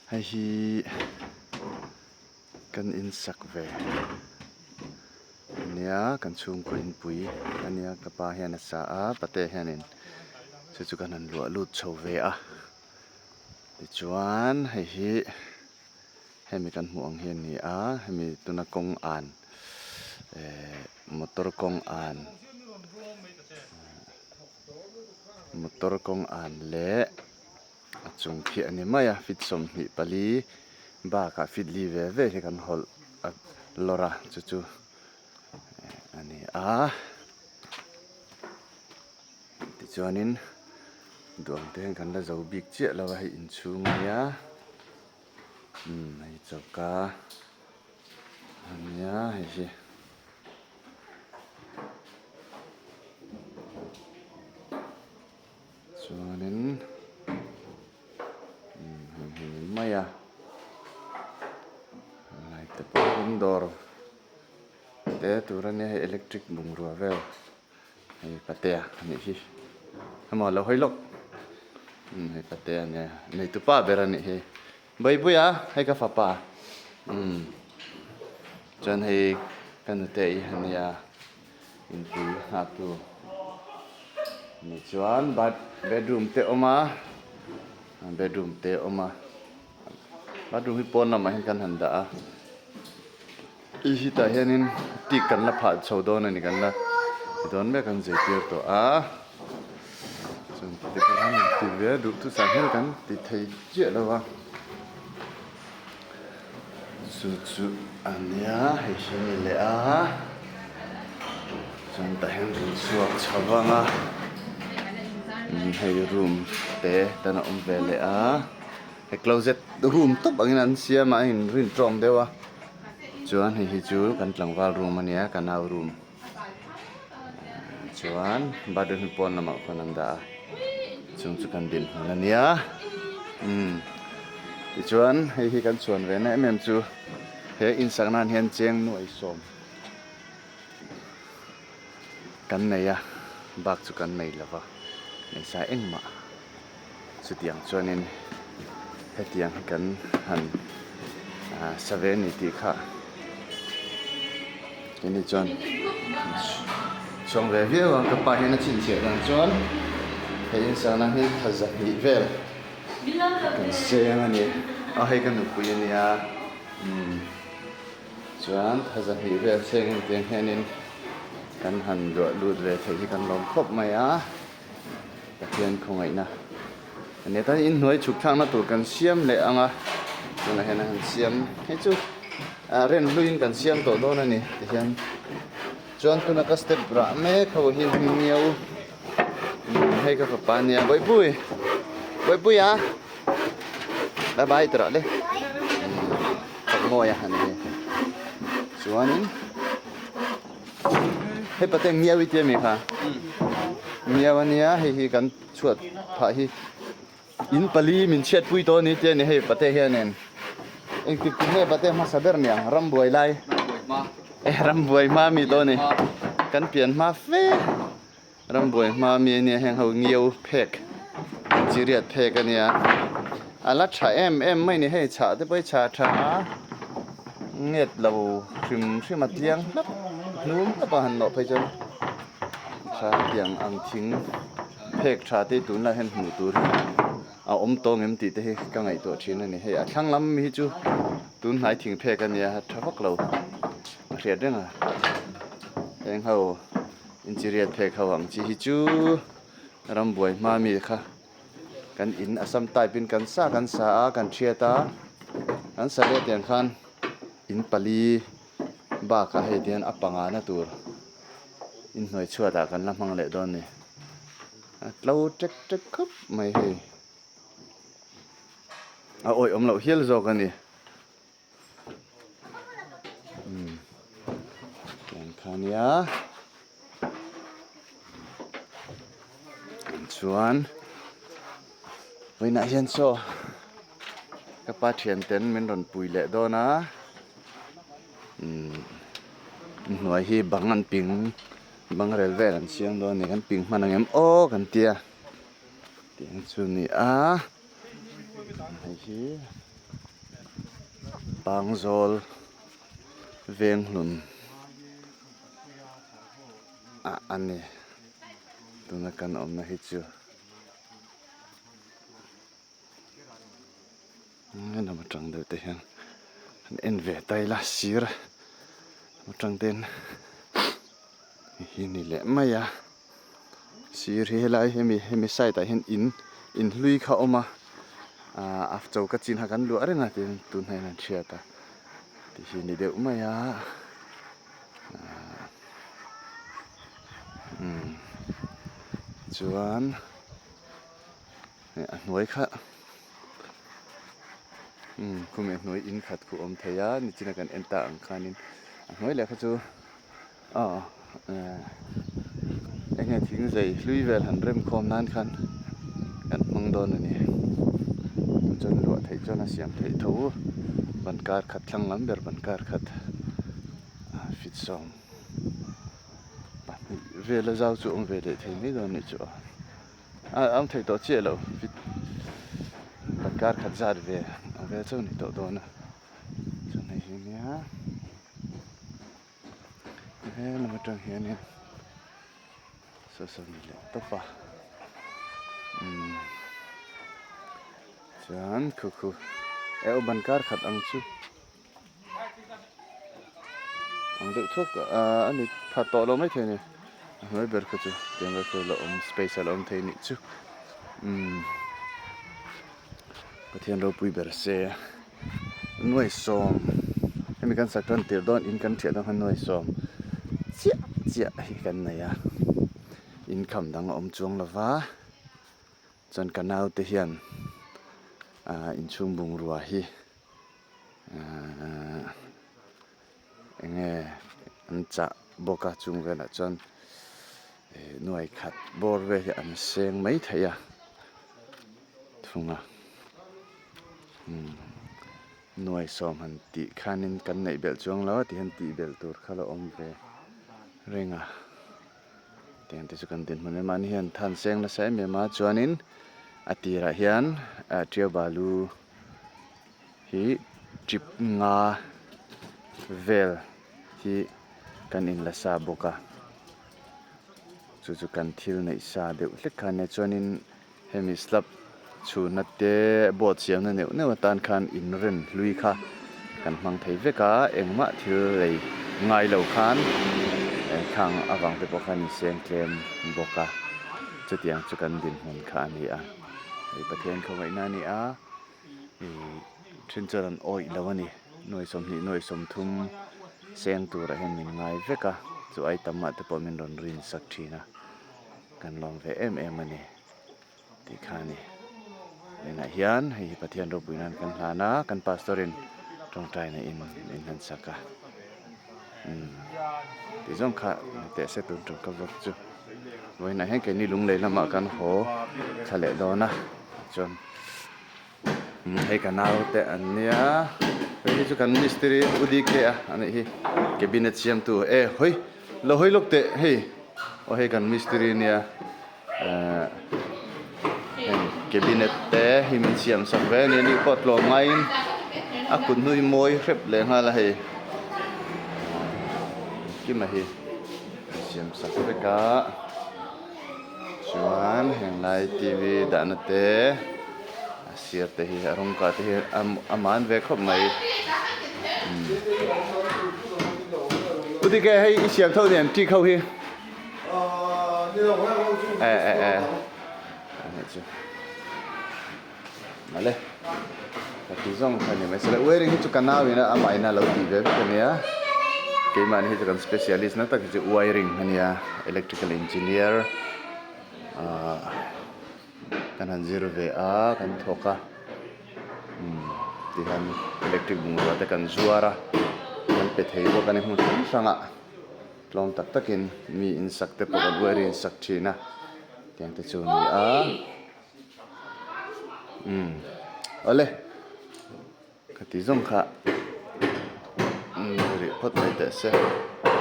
Hei hi kan insak ve ania kan chhungkaw inpui ania ka pa hian a sa a pate hianin chu chu kan han luah lut chho ve a tichuan hei hi hemi kan hmuh ang hi a ni a hemi tuna kawng an ehh motor kawng an motor kawng an leh. A chung khi a ni mai a feet 24 bakah feet li ve ve hi kan hawlh a lawr a chu chu a ni a tichuanin duh ang te hian kan la zo bik chiah lo a hei inchhung a nia umm hei choka a nia hei hi. Chuanin umm heng hi ni mai a light te pawh a awm dawr te tur a nia hei electric bungrua vel hei patea a nih hi emaw lo hawi lawk umm hei patea a nia neitu pa ber a nih hi Bawipuia hei ka fapa umm chuan hei ka nute i a nia. Inpui nghak tu ni chuan bath bedroom te awm a bedroom te awm a bathroom hi pawn lamah hian kan han dah a i hetah hianin tik kan la phah chho dawn a ni kan la ti dawn mek an zirtir tawh a chuan ti khan ti ve duh chu sangha kan ti thei chiah lo a. Chu chu a nia hei hi a ni leh a chuan tah hian kan chhuak chho vang a hei room te tan a awm ve leh a hei closet room tawp angin an siam a a in rin tawm deuh a chuan hei hi chu kan tlangval room a nia ka nau room. Chuan bathroom hi pawn lamah khawn an dah a chung chu kan dinhmun a nia umm tichuan hei hi kan chhuan ve na em em chu he insak nan hian cheng nuai sawm kan nei a bak chu kan nei lova neisa engmah chutiang chuanin hetiang hi kan han sa ve a ni tih kha keini chuan chhuang ve viau a ka pa hian a chhinchhiah dan chuan hei insana hi tha 200 vel kan seng a ni a hei ka nupui a nia umm chuan tha 200 vel seng hetiang hianin kan han luah lut ve theih hi kan lawm khawp mai a. Pathian khawngaihna a nia tan inhnuai chhuk thlakna tur kan siam leh ang a tunah hian a han siam hei chu ah ren hluiin kan siam tawh dawn a ni tihian chuan tuna ka step rah mek ho hi hmingngeu hei ka fapa a nia bawihpui bawihpui a bye bye ti rawh le fakmawi a han ni chuanin. Hei pate ngiau i tia mi kha ngiau ania hei hi kan chhuat phah hi in pali min chhiat pui tawh ani tia ni hei pate hianin engtik kum nge pate hmasa ber niang rambuai lai eh rambuai hma mi tawh ani kan pian hma fe rambuai hma mi ania heng ho ngiau phek chiriat phek ania a la tha em em mai ni hei chhah te pawh hi chhah tha a nget lo hrim hrim a tliang hlap hnum hlap a han nawh phei chuan tha tiang ang thing phek tha te hi tunlai hian hmuh tur hi a awm tawh ngem tih te hi ka ngaihtuah thin a ni hei a thlang lam hi chu tun hnai thing phek ania tha vak lo a hriat reng a heng ho. Inchiriat phek ho ang chi hi chu rambuai hma mi kha kan in Assam type in kan sa kan sa a kan thiat a kan sa leh tiang khan in pali bakah hei tihian a panga na tur inhnuai chhuat ah kan la hmang leh dawn a ni a tlo tek tek khawp mai hei a awih awm loh hial zawk a ni. Tiang kha nia chuan vawiinah hian saw ka pa thian ten min rawn pui leh dawn a inhnuai hi bang an ping bang rel vel an siam dawn a ni kan ping hman ang em aw kan tia tiang chu a ni a hei hi. Pangzawl Venghlun ah a ni tuna kan awmna hi chu. Lam atang deuh te hian an en ve ta ila sir atang ten hi ni leh mai a sir hi helai hemi hemi side ah hian in in hlui kha a awm a ah a choka chin kha kan luah reng a tin tun hian an hriat a ti hi ni deuh mai a ah umm chuan. A hnuai kha umm khumi a hnuai in khat khu a awm thei a nichina kan en ta ang khanin a hnuai leh kha chu aw eng nge thing zei hlui vel han rem khawm nan khan kan hmang dawn a ni chuan luah theih chuan a siam theih tho ban kar khat thlang lam ber ban kar khat fit sawm pahnih vel a zau chu awm ve leh thei mai dawn a nih chu a. A awm thei tawh chiah lo kan kar khat zat ve ang vel chauh a ni tawh dawn a chuan hei hi nia helam atang hianin saw saw ni leh tawp a umm chuan khu khu eh aw ban kar khat ang chu. Ang deuh thuak a ni pha tawh lo maithei a ni a hnuai ber kha chu tiang vel kha la awm space a la awm thei anih chu umm Pathian ropui ber se nuai sawm hemi kan sak tan tirh dawn in kan thiah dawn khan nuai sawm chiah chiah hi kan nei a income dang a awm chuang lo va chuan ka naute hian ah inchhung bungrua hi. Ehh eng nge an chah bawk a chung velah chuan eh nuai khat bawr vel hi an seng mai thei a thung a umm nuai sawm han tih khanin kan neih belh chuang lo a ti hian tih belh tur kha la awm ve reng a tiang te chu kan dinhmun em a ni hian than seng nasa em em a chuanin a tirah hian ah tiau balu. Hi trip nga vel hi kan inla sa bawk a chu chu kan thil neih sa deuh hlek kha ania chuanin hemi slab chhunna te board siamna neuh neuh atan khan inren hlui kha kan hmang thei vek a engmah thil lei ngai lo khan khang avang te pawh khan inseng tlem bawk a chutiang chu kan dinhmun kha a ni a hei Pathian khawngaihna a ni a. Ihh then chuan an awih lo a ni nuai 20 nuai 30 seng turah hian min ngai vek a chu ai tam ah te pawh min rawn rin sak thin a kan lawm ve em em a ni tih kha a ni tunah hian hei hi Pathian ropui nan kan hlan a kan pastor in tawngtai na in min han sak a umm tih zawng kha ni teh se tun tum ka vlog chu vawiinah hian keini lunglei lamah kan haw thla leh dawn a chuan. Hei ka nau te an nia hei hi chu kan mistiri u DK a anih hi cabinet siamtu e hawi lo hawi lawk teh hei aw hei kan mistiri nia ehh heng cabinet te hi min siam sak ve a ni anih pawh tlawm ngaiin a kut hnu hi mawi hrep leh nghal a hei engkim a hi min siam sak vek a. Chuan henglai tv dahna te a sir te hi a rawng kah te hi a man ve khawp mai u tike hei i siam tho nen tik ho hi e e e chu male ka ti zawng kha ni mai sela wiring hi chu ka nau in a amah in a lo tih ve vek ania keimahni hi chu kan specialist na tak hi chu wiring ania electrical engineer ahh kan han zir ve a kan thawk a umm tihian electric bungrua te kan zuar a kan pe thei bawk a ni hmun hrang hrang ah tlawm tak takin mi in sak te pawh kan wiring sak thin a tiang te chu a ni a. Umm awle ka ti zawng kha umm rih phawt mai teh se.